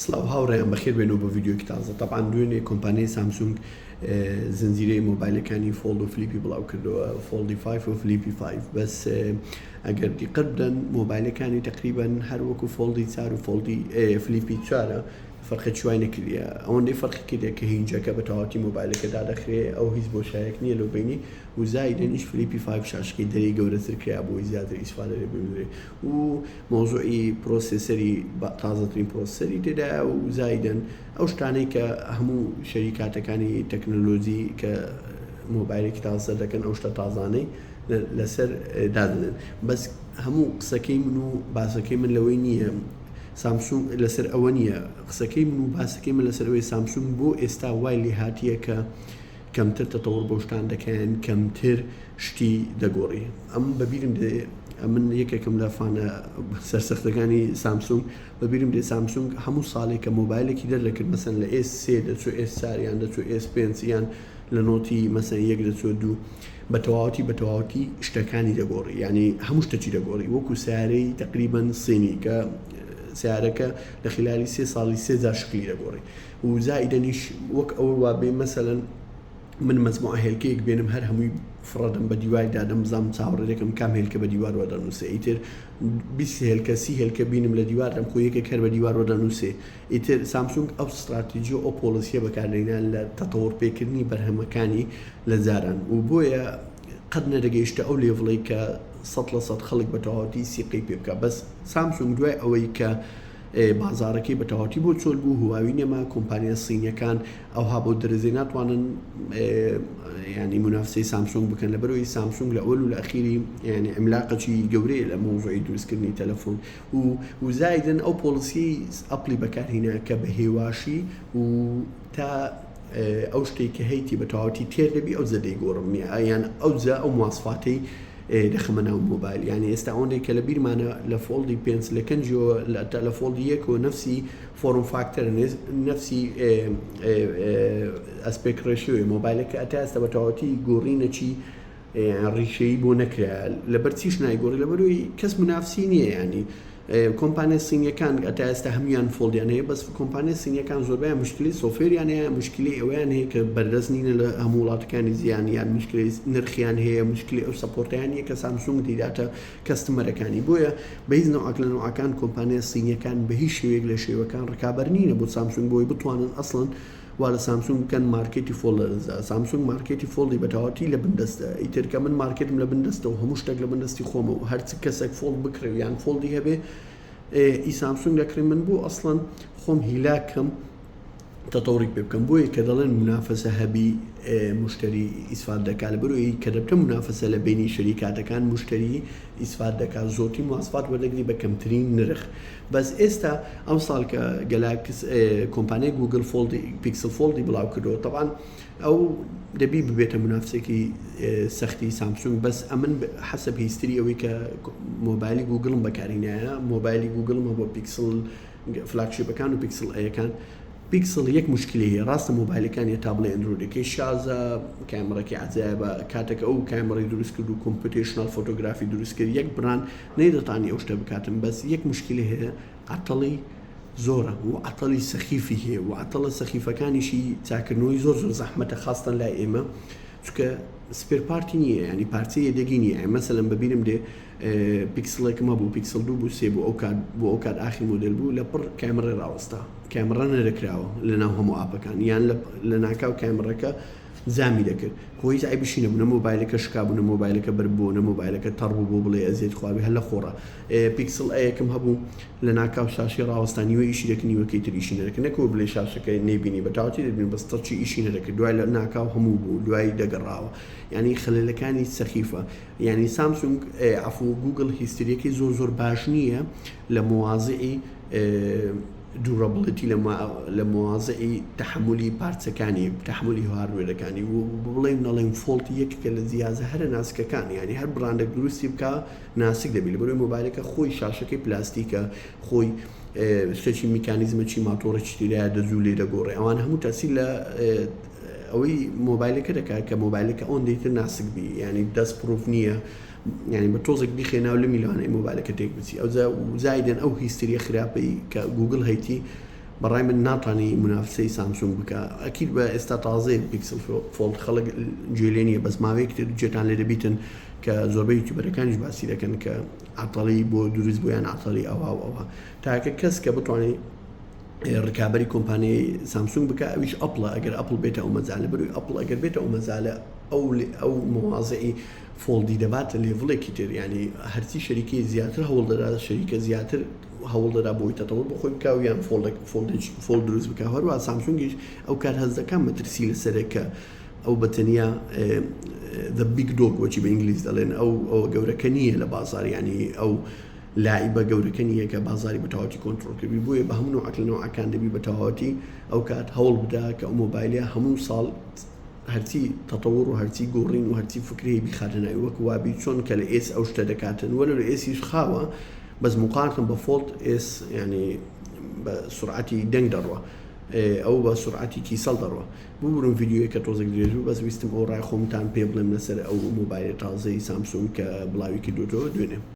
سڵاو هاوڕێیان بەخێر بێنەوە بۆ ڤیدیۆیەکی تازە تەبعەن دوێنێ کۆمپانیای سامسونگ زنجیرەی مۆبایلەکانی فۆڵد و فلیپی بڵاو کردەوە فۆڵدی 5 و فلیپی 5 بەس ئەگەر دیقەت بدەن مۆبایلەکانی تقریبا هەر وەکو فۆڵدی 4 و فۆڵدی فلیپی چوارە فەرقی چوای نەکردە ئەوەندەی فەرقی کردە کە hinge ەکە بە تەواوەتی مۆبایلەکە دادەخرێ ئەو هیچ بۆشایەک نییە لەو بینی و زایدنیش فلیپی 5 شاشەکەی دەری گەورەتر کرا بۆی زیاتر ئیسفادە لێ ببرێ و مەوزوعی processor ی تازەترین processor ی تێدایە و زایدەن ئەو شتانەی کە هەموو شەریکاتەکانی تەکنەلۆجی کە مۆبایلێکی تازە دەکەن ئەو شتە تازانەی لەسەر دادەنێن بەس هەموو قسەکەی من و باسەکەی من لەوەی نییە سامسونگ لەسەر ئەوە نییە قسەکەی من و باسەکەی من لەسەر ئەوەی سامسونگ بۆ ئێستا وای لێ هاتیە کە کەمتر تەتەوڕ بۆ شتان دەکەن کەمتر شتی دەگۆڕی ئەم بەبیرم دێ ئەمن یەکێکم لە fan ە سەرسەختەکانی سامسونگ بەبیرم دێ سامسونگ هەموو ساڵێک کە مۆبایلێکی دەردەکرد مەسەن لە ئێس سێ دەچوو ئێس چار یان دەچوو ئێس پێنج یان لە نۆتی مەسەن یەک دەچوو دوو بە تەواوەتی بە تەواوەتی شتەکانی دەگۆڕی یعنی هەموو شتەکی دەگۆڕی وەکو سیارەی تقریبا سینی کە سیارەکە لە خلالی سێ ساڵی سێ جار شکلی دەگۆڕی و زائیدەنیش وەک ئەوە وابێ مەسەلەن من مەجموعە هێلکەیەک بێنم هەر هەمووی فڕەدەم بە دیواری دادەم بزانم چاوەڕێ دەکەم کام هێلکە بە دیوار وەدەنووسێ ئیتر 20 هێلکە سی هێلکە بینم لە دیوار دەم خۆ یەکێک هەر بە دیوار وەدەنووسێ ئیتر سامسونگ ئەو ستراتیجی و ئەو policy یە بەکاردەینا لە تەتەوڕ پێکردنی بەرهەمەکانی لە جاران و بۆیە قەت نەدەگەیشتە ئەو level ەی کە 100% خەڵک بە تەواوەتی سیقەی پێ بکە بەس سامسونگ دوای ئەوەی کە بازاڕەکەی بە تەواوەتی بۆ چۆل بوو، هواوی نەما، کۆمپانیا سینیەکان ئەوها بەو دەرەجەی ناتوانن ینی منافسەی سامسونگ بکەن لەبەرەوەی سامسونگ لە ئەول و لە ئەخیری ینی عملاقەکی گەورەیە لە مەوزوعی دروستکردنی تەلەفۆن و و زایدن ئەو policy ئەپلی بەکارهینا کە بە هێواشی و تا ئەو شتێک کە هەیتی بە تەواوەتی تێر دەبی ئەو زەدەی گۆڕم یان ئەو جا ئەو مواسفاتەی دەخەمە ناو مۆبایل یانی ئێستا ئەوەندەی کە لە بیرمانە لە فۆڵدی پێنج لە کەنجەوە لە فۆڵدی یەکەوە نەفسی form factor نەفسی aspect ratio ی مۆبایلەکە ئەتا ئێستا بە تەواوەتی گۆڕینەکی ڕیشەیی بۆ نەکرا لەبەر چیش نایگۆڕی لەبەرەوەی کەس منافسی نییە ینی کۆمپانیا سینیەکان ئەتا ئێستا هەموویان فۆڵدیان هەیە بەس کۆمپانیا سینیەکان زۆربەیان مشکلی software یان هەیە مشکلی ئەوەیان هەیە کە بەردەست نینە لە هەموو وڵاتەکانی زیان یان مشکلی نرخیان هەیە مشکلی ئەو support یان نیە کە سامسونگ دیداتە customer ەکانی بۆیە بە هیچ نەوعەک لە نەوعەکان کۆمپانیا سینیەکان بە هیچ شێوەیەک لە شێوەکان ڕکابەر نینە بۆ سامسونگ بۆی بتوانن ئەسڵەن وا لە سامسونگ بکەن مارکێتی فۆڵد لە دەستدا سامسونگ مارکێتی فۆڵدی بە تەواوەتی لە بن دەستە ئیتر کە من مارکێتم لە بن دەستە و هەموو شتێک لە بن دەستی خۆمە و هەرچ کەسێک فۆڵد بکڕێ و یان فۆڵدی هەبێ ئی سامسونگ دەکڕێ من بۆ ئەسڵەن خۆم هیلاکەم تەتەوڕی پێ بکەم بۆیە کە دەڵێن منافەسە هەبی مشتری ئیسفاد دەکات لە بەرەوەی کە دەبتە منافەسە لە بینی شەریکاتەکان مشتری ئیسفاد دەکات زۆرترین مواسفات وەردەگری بە کەمترین نرخ بەس ئێستا ئەمساڵ کە گەلاکس کۆمپانیای گوگل فۆڵدی پیکسل فۆڵدی بڵاو کردەوە تەبان ئەو دەبی ببێتە منافسێکی سەختی سامسونگ بەس ئەمن حەسەب history ئەوەی کە مۆبایلی گوگڵم بەکارینایە مۆبایلی گوگڵم هەبوو پیکسل flagship ەکان و پیکسل ئەیەکان پیکسل یەک مشکلی هەیە ڕاستە مۆبایلەکان یە تا بڵێ ئەندرۆیدەکەی شازە کامێڕەکەی عەجایبە کاتێک ئەو کامێڕی دروست کرد و computational photography دروست کرد یەک brand نەیدەتانی ئەو شتە بکاتن بەس یەک مشکلی هەیە عەتەڵی زۆرە و عەتەڵی سەخیفی هەیە و عەتەڵە سەخیفەکانیشی چاکردنەوەی زۆر زۆر زەحمەتە خاستەن لای ئێمە چونکە spare part ی نییە ینی پارچەی یەدەگی نییە مەسەلەن بەبیرم دێ پیکسڵێکم هەبوو پیکسڵ دوو بوو سێ بوو ئەو کات بۆ ئەو کات ئاخری مۆدێل بوو لە پڕ کامڕێ ڕاوەستا کامڕە نەدەکراوە لە ناو هەموو app ەکان یان لە ناکاو کامڕەکە jam ی دەکرد خۆ هیچ عەیبیشی نەبوو نە مۆبایلەکە شکا بوو نە مۆبایلەکە بەر بوو نە مۆبایلەکە تەڕ بوو بۆ بڵێ ئەزیەت خوابی هەر لە خۆڕا پیکسڵ ئەیەکم هەبوو لە ناکاو شاشەی ڕاوەستا نیوە ئیشی دەکرد نیوەکەی تر ئیشی نەدەکرد نەکەوە بڵێ شاشەکە نەیبینی بە تەواوەتی دەبینی بەس touch ی ئیشی نەدەکرد دوای لە ناکاو هەموو بوو دوای دەگەڕاوە یعنی خەلەلەکانی سەخیفە یعنی سامسونگ عەفو گوگڵ history ەکەی زۆر زۆر باش نییە لە موازعی durability لە موازعی تەحەمولی پارچەکانی تەحەمولی hardware ەکانی و بڵێم نەڵێم فۆڵتی یەکێکە لە جیازە هەرە ناسکەکان یعنی هەر brand ێک دروستی بکە ناسک دەبی لەبەرەوەی مۆبایلەکە خۆی شاشەکەی پلاستیکە خۆی شتێکی میکانیزمەکی ماتۆڕێکی تێدایە دەجوولێ دەگۆڕێ ئەوان هەموو تەسیر لە ئەوەی مۆبایلەکە دەکات کە مۆبایلەکە ئەوەندەی تر ناسک بی یعنی dust proof نییە یعنی بە تۆزێک بیخێ ناو لمی لەوانەیە مۆبایلەکە تێک بچی ئەوجا زایدن ئەو history یە خراپەی کە گوگل هەیتی. بەڕای من ناتانی منافسەی سامسونگ بکە. ئەکید بە ئێستا تازەیە پیکسل فۆڵد، خەڵک گوێ لێ نییە، بەس ماوەیەک تر گوێتان لێ دەبیتن کە زۆربەی یوتیوبەرەکانیش باسی دەکەن کە عەتەڵی بۆ دروست بوو یان عەتەڵی ئەوها و ئەوها. تاکە کەس کە بتوانێت ڕکابەری کۆمپانیای سامسونگ بکە ئەویش ئەپڵە. ئەگەر ئەپڵ بێتە ئەو مەجالە، بەروی ئەپڵ ئەگەر بێتە ئەو مەجالە، ئەو مەوازعی فۆڵدی دەباتە لێڤڵێکی تر. یعنی هەرچی شەریکەی زیاتر هەوڵ دەدا، شەریکە زیاتر هەوڵ دەدا بۆی تەتەوە بۆ خۆی بکا و یان فۆڵد دروست بکە. هەروە سامسونگیش ئەو کات هەست دەکا مەترسی لەسەرێک کە ئەو بەتەنیا the big dog، وەچی بە ئینگلیز دەڵێن، ئەو گەورەکە نییە لە بازار، ینی ئەو لاعیبە گەورەکە نییە کە بازاری بە تەواوەتی کۆنترۆل کردبی. بۆیە بە هەموو نەوعەک لە نەوعەکان دەبی بە تەواوەتی ئەو کات هەوڵ بدا کە ئەو مۆبایلە هەموو ساڵ هەرچی تەتەوڕ و هەرچی گۆڕین و هەرچی فکرەیە بیخاتە ناوی، وەک وابی چۆن کە لە ئێس ئەو شتە دەکاتن. وەلو لە ئێسیش خاوە، بەس مقارنە بە فۆڵد ئێس ینی بە سرعەتی دەنگ دەڕوە، ئەو بە سرعەتی کیسەڵ دەڕوە. ببورن ڤیدیۆیەکە تۆزێک درێژ بوو، بەس ویستم ئەو ڕای خۆمتان پێ بڵێم لەسەر ئەو مۆبایلە تازەی سامسونگ کە بڵاوی کردوێتەوە دوێنێ.